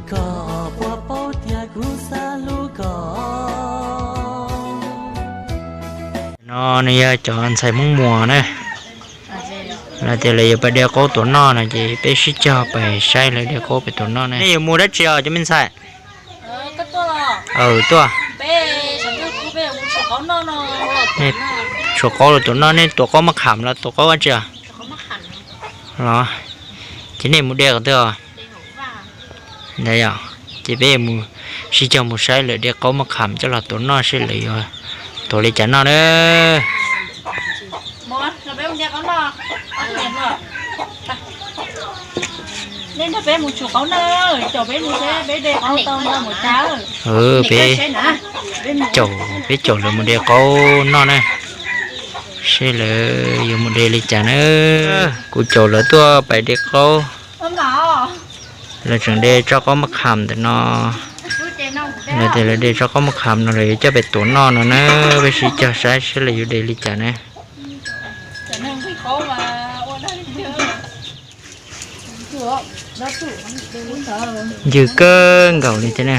Koj puas paub tias kuv xav hlub koj? No nws yog cov ntxhais Hmoob Muas na, lawv tias lawv yuav pais de qaub tuav noj no ces peb sib cog pais saib lawv de qaub pem tuav noj ne. Nej yuav mus dab tsi os cov me ntxhais? Tuaj, tshuav qaub los tuav noj, nej tuav qaub maj kham los tuav qaub dab tsi os? Los, ces nej mus de qhov twg os? Ntawd yog, ces peb mus sib cog mus saib lawv de qaub maj kham coj los tuav noj seb lawv yuav tuav li cas noj na. Peb, peb caum lawv mus de qaub noj na, seb lawv yuav mus de li cas na. Kuv caum lawv tuaj pais de qaub. Lawv tseem de tsob qaub maj kham ntawm no. Lawv tias lawv de tsob qaub maj kham no lawv yuav coj pem tuav noj no na, peb sib cog saib seb lawv yuav de li cas na. Ncw kawg nkaus li thiab na,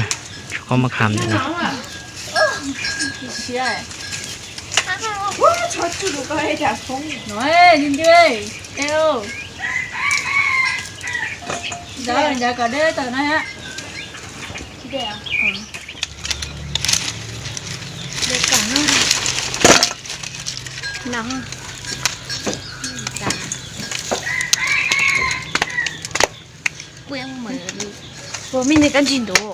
tsob qaub maj kham ntawm no. Ua me ntsis kab ntsig ntuv.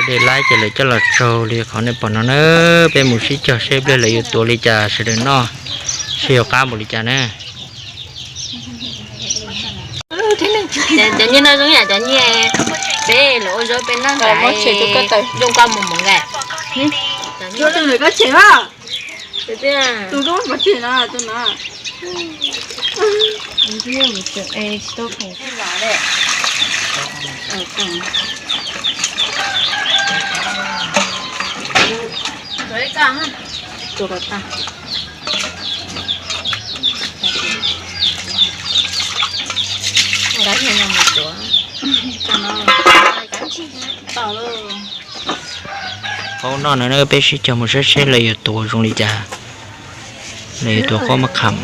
De laib ces lawv coj los tsaug li qhov nej pom no na, peb mus sib cog seb pliag lawv yuav tuav li cas sawv daws noj, seb yuav qab npaum li cas na. Cov nyiaj no zoo yam cov nyiaj peb los ua zaub peb noj nkaus, zoo koj mus mus nkaus. Tus lawm koj tshem mas. Tus koj pov tshem no, tus no. Qaub noj no na, peb sib cog mus saib seb lawv yuav tuav zoo li cas. Lawv yuav tuav qaub maj kham.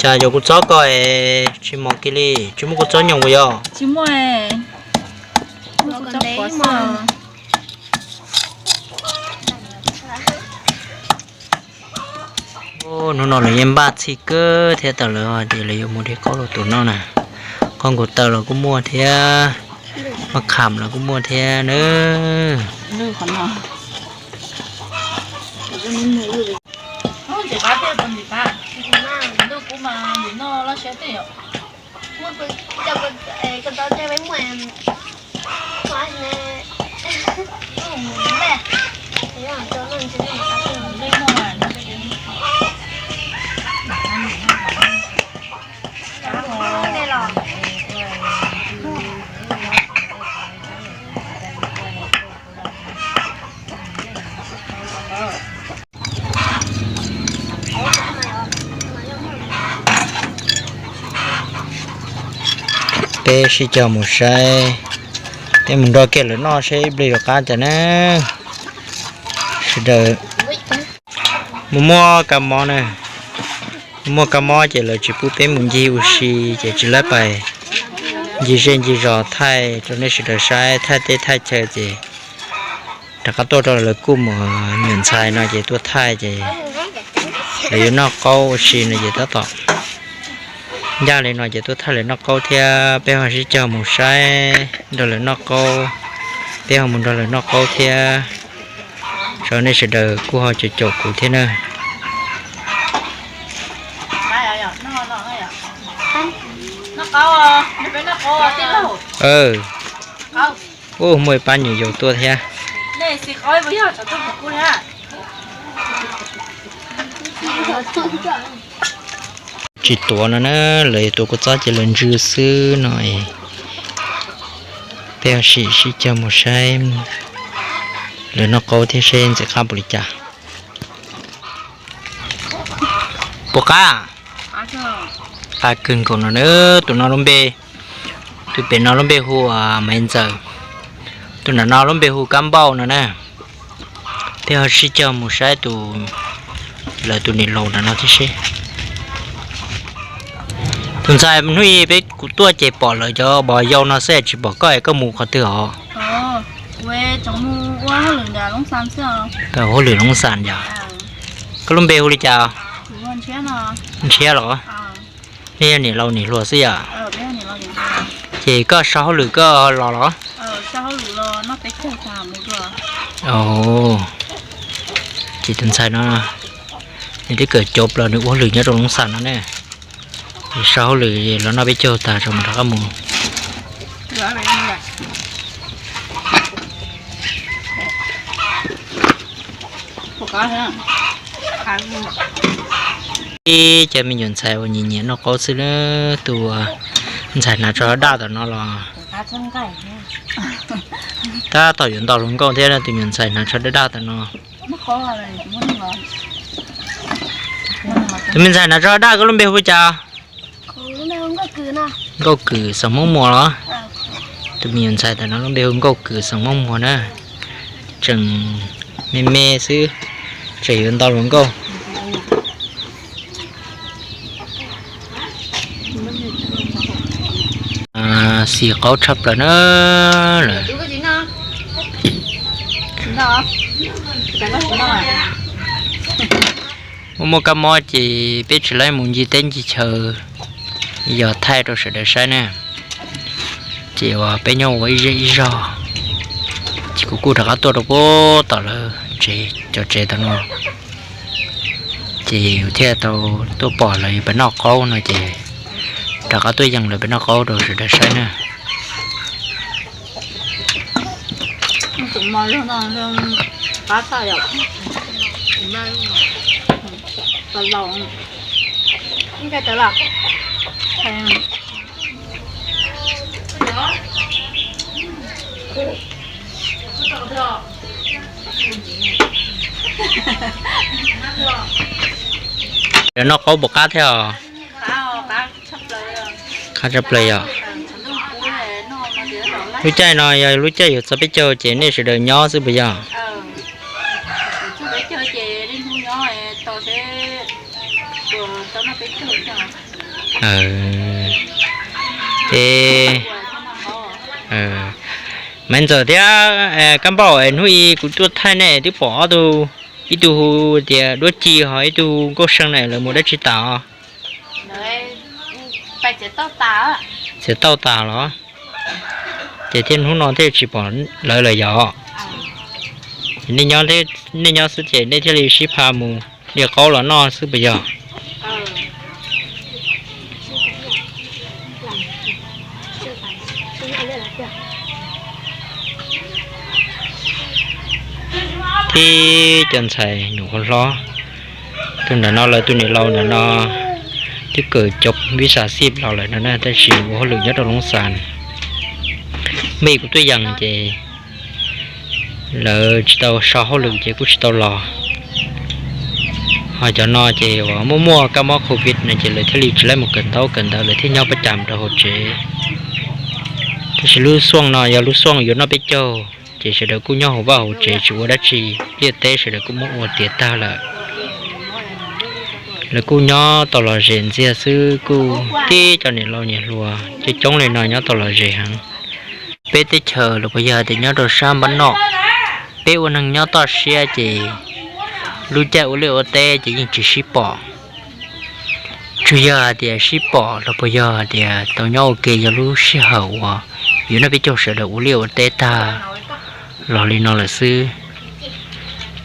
Cas yuav kuv txob ko es tsis mos kiag li, tsis muaj kuv txob nyoos puas yog? Hnub no lawv yeej npaj txhij kawg thiab, tau lawv hais tias lawv yuav mus de qaub los tuav noj na. Qaub nkaus taw los kuj muaj thiab, maj kham los kuj muaj thiab na. Peb sib cog mus saib, peb mus nrog kiag lawv noj seb ib pliag yuav qab cas na. Sawv daws mus muaj kab mob na, muaj kab mob ces lawv tsis pub peb mus ncig ua si ces tsis laib pais. Ncig zej ncig zos thaij rau nej sawv daws saib, thaij teb thaij chaw ces rov qab tuaj rau lawv kuj mus nyuam ntxhais no ces tuaj thaij ces lawv yuav noj qaub ua si no ces tab tom ncaj li no ces tuaj thaij lawv noj qaub thiab peb ho sib cog mus saib nrog lawv noj qaub, peb ho mus nrog lawv noj qaub thiab. Tso nej sawv daws kuj ho caum caum kuv thiab na. Ua muaj ib pab nyuam yaus tuaj thiab. Tsis tuav no na, lawv yuav tuav kua txob ces lawv ntsw xwb no. Peb ho sim sib cog mus saib lawv noj qaub thiab seb ntxim qab npaum li cas. Puas qab? Qab kawg nkaus no na. Tus no lub npe, tus pem no lub npe hu Maiv Ntxawm, tus nram no lub npe hu Kab Npauj no na. Peb ho sib cog mus saib tus, lawv tus niam laus nram no thiab seb. Tus ntxhais, hnub ib peb kuv tuaj ces pom lawv cov pos yau no xwb tsis pom koj es koj mus qhov twg os? Hauj lwm Loob Xas yom. Koj lub npe hu li cas? Ntshiab los? Nej yog niam laus niam hluas xwb yom? Ces koj sau hauj lwm koj los los? Ces tus ntxhais no nws twb kawm cov plaws nws ua hauj lwm nyob rau Loob Xas no ne. Sau hauj lwm los noj peb caug tag tso mam rov qab mus. Ib cov me nyuam ntxhais uas nyiam nyiam noj qaub xwb na, tus ntxhais hnav tso daj tam no los tab tom yuav ntau hluas nkauj thiab, tus nyuam ntxhais hnav tso daj daj tam no. Tus me ntxhais hnav tso daj koj lub npe hu cas? Nkauj Kws xeem Hmoob Muas los? Tus me nyuam ntxhais tam no lub npe hu Nkauj Kws xeem Hmoob Muas na. Tseem me me xwb, tseem yuav ntau hluas nkauj. Xis qaub tshaj plaws na lawm. Muaj muaj kab mob ces peb tsis laib mus ncig teb ncig chaw, yog thaij rau sawv daws saib na. Ces uas peb nyob ua ib zej ib zog, ces kuv kuj rov qab tuaj rau puag tom lawv tsev, cov tsev tom no. Ces yus thiaj tau tuaj pom lawv pem noj qaub no ces rov qab tuaj yees lawv pem noj qaub rau sawv daws saib na. Noj qaub puas qab thiab os? Qab tshaj plaws yom. Lub caij no yog lub caij yuav txog peb caug ces nej sawv daws nyob xwb puas yog? Es Maiv Ntxawm thiab Kab Npauj, hnub ib kuv tuaj thaij nej twb pom ob tug, ib tug hu tias Duab Ci ho ib tug Nkauj See na, lawv mus dab tsi tas os? Txiav tauj tas los? Ces thiaj hnub no thiaj tsis pom lawv lawm yom. Nej nyob xwb ces nej thiaj li sib pha mus de qaub los noj xwb puas yog? Tib cov ntxhais nyuam qhuav hlob, tus nram no lawv tus niam laus nram no twb kawm cov vib xas xij los lawm no na, tab sis ua hauj lwm nyob rau Loob Xas. Muaj ib kuv tuaj yees ces lawv tsis tau so hauj lwm ces kuj tsis tau los. Ho cov no ces uas muaj muaj kab mob covid no ces lawv thiaj li tsis laib mus kawm ntaub kawm ntawv, lawv thiaj nyob pab cas rau hauv tsev. Tab sis lub xuaj no yog lub xuaj yuav noj peb caug, ces sawv daws kuj nyob hauv vaj hauv tsev tsis ua dab tsi, liaj teb sawv daws kuj muab ua tiav tag lawm. Lawv kuj nyob tau lom zem ntxiag xwb, kuj tib cov niam laus niam hluas coob coob li no nyob tau lom zem heev. Peb teb chaws los puas yog hais tias nyob rau sab npab noj, peb ua neeg nyob toj siab ces lub caij ua liaj ua teb ces yeej tsis sib pom. Tsuas yog hais tias sib pom los puas yog hais tias tau nyob ua ke yog lub sij hawm uas yuav noj peb caug sawv daws ua liaj ua teb tag los li no lawm xwb,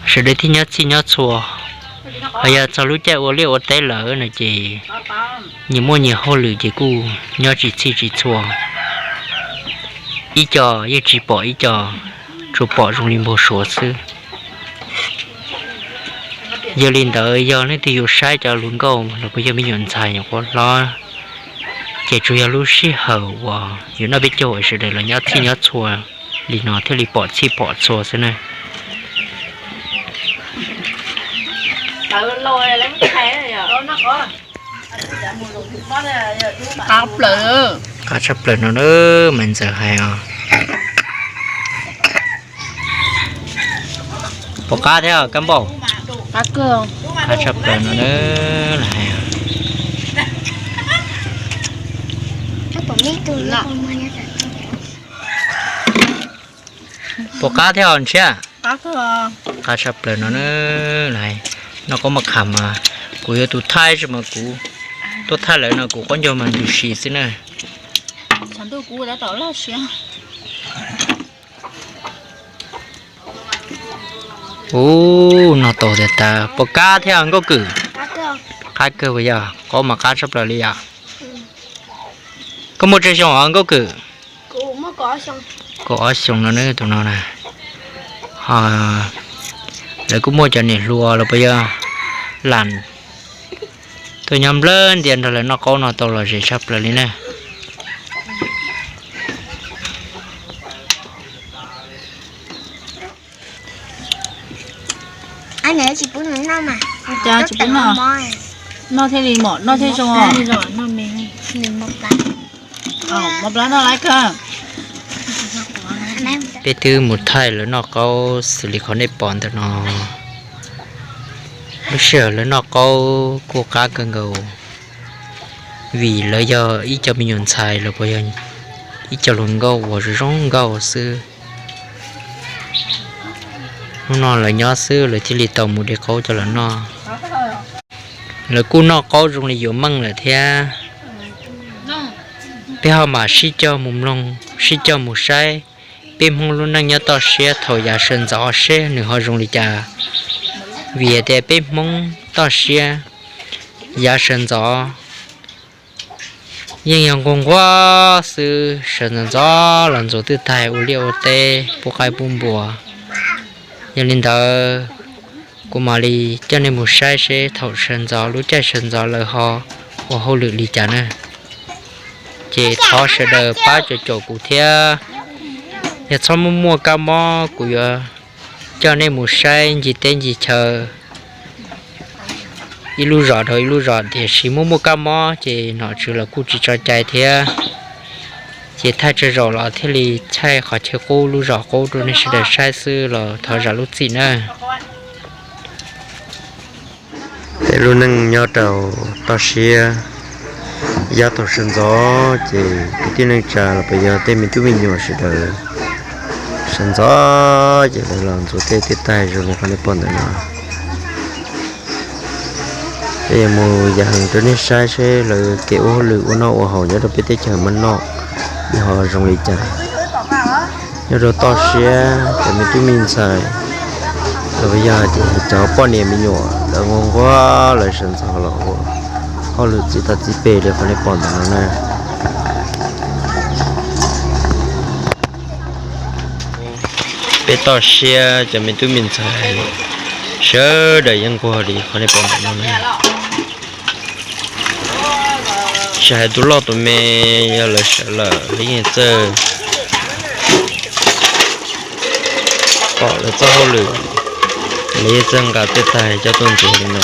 sawv daws thiaj nyob txhij nyob txhua. Ho yog txog lub caij ua liaj ua teb lawm no ces nyias muaj nyias hauj lwm ces kuj nyob tsis txhij tsis txhua, ib co yeej tsis pom ib co, tsuas pom zoo li npau suav xwb. Yog li ntawd yog leej twg yuav saib cov hluas nkauj los puas yog me nyuam ntxhais nyuam qhuav hlob, ces tsuas yog lub sij hawm uas yuav noj peb caug uas sawv daws los nyob txhij nyob txhua li no thiaj li pom txhij pom txhua xwb na. Qab tshaj plaws no na, Maiv Ntxawm hais os. Puas qab thiab Kab Npauj? Qab tshaj plaws no na, lawv hais. Puas qab thiab Ntshiab? Qab tshaj plaws no na, lawv hais. Noj qaub maj qham mas kuv yuav tus thaij tsis mas kuv tuaj thaij lawv no kuv qaub ncaug mas ntws si xwb na. Ub, noj tau tiag tas. Puas qab thiab Nkauj Kwm? Qab kawg puas yog? Qaub mas qab tshaj plaws li yom. Koj muaj tsawg xyoo os Nkauj Kwm? Kaum ob xyoo no na tus no na. Ho lawv kuj muaj cov niam hluas los puas yog lam tuaj nyob nplawg ntias nrog lawv noj qaub no tau lom zem tshaj plaws li na. Tsis pub noj mas. Cas tsis pub noj? Noj thiaj li mom noj thiaj zoo os. Mov plab noj lawm kawg. Peb twb mus thaij lawv noj qaub xws li qhov nej pom ntawm no. Lub sij hawm lawv noj qaub kuj qab kawg nkaus, vim lawv yog ib co me nyuam ntxhais los puas yog ib co hluas nkauj uas zoo zoo nkauj xwb. Hnub no lawv nyob xwb lawv thiaj li tau mus de qaub coj los noj. Lawv kuj noj qaub zoo li yuav meej lawm thiab. Peb ho mam sib cog mus mloog, sib cog mus saib peb Hmoob lub neej nyob toj siab thaum yav sawv ntxov seb nws ho zoo li cas. Vim tias peb Hmoob toj siab yav sawv ntxov yeej yog nquag nquag xwb, sawv ntxov ntxov los ntxuav twb tag ua liaj ua teb pub qaib pub npua. Yog li ntawd, kuv mam li coj nej mus saib seb thaum sawv ntxov lub caij sawv ntxov lawv ho ua hauj lwm li cas na. Ces thov sawv daws pab caum caum kuv thiab. Yog txhob muaj muaj kab mob kuv yuav coj nej mus saib ncig teb ncig chaw ib lub zos dhau ib lub zos, tiam sis muaj muaj kab mob ces nom tswv los kuj tsis tso cai thiab. Ces thaij tsawg zaus los thiaj li thaij qhov chaw qub lub zos qub rau nej sawv daws saib xwb los thov zam lub txim nawb. Tej lub neej nyob rau toj siab, yav thaum sawv ntxov ces kwv tij neej tsa los puas yog tej me tub me nyuam sawv daws sawv ntxov ces lawv los ntxuav tej twb tag zoo li qhov nej pom ntawm no. Peb yuav mus yam rau nej saib seb lawv kev ua hauj lwm ua noj ua haus nyob rau peb teb chaws Mab Noj ho zoo li cas. Nyob rau toj siab cov me tub me ntxhais los yog hais tias cov poj niam me nyuam lawv nquag nquag lawv sawv ntxov los ua hauj lwm txij toj txij pem li qhov nej pom ntawm no na. Peb toj siab cov me tub me ntxhais sawv daws yeej nquag li qhov nej pom ntawm no na. Tsis hais tus loj tus me, yog lawv sawv lawm lawv yeej txawj pom lawv txoj hauj lwm, lawv yeej txawj nqa tej tag coj tuaj ntxuav li no.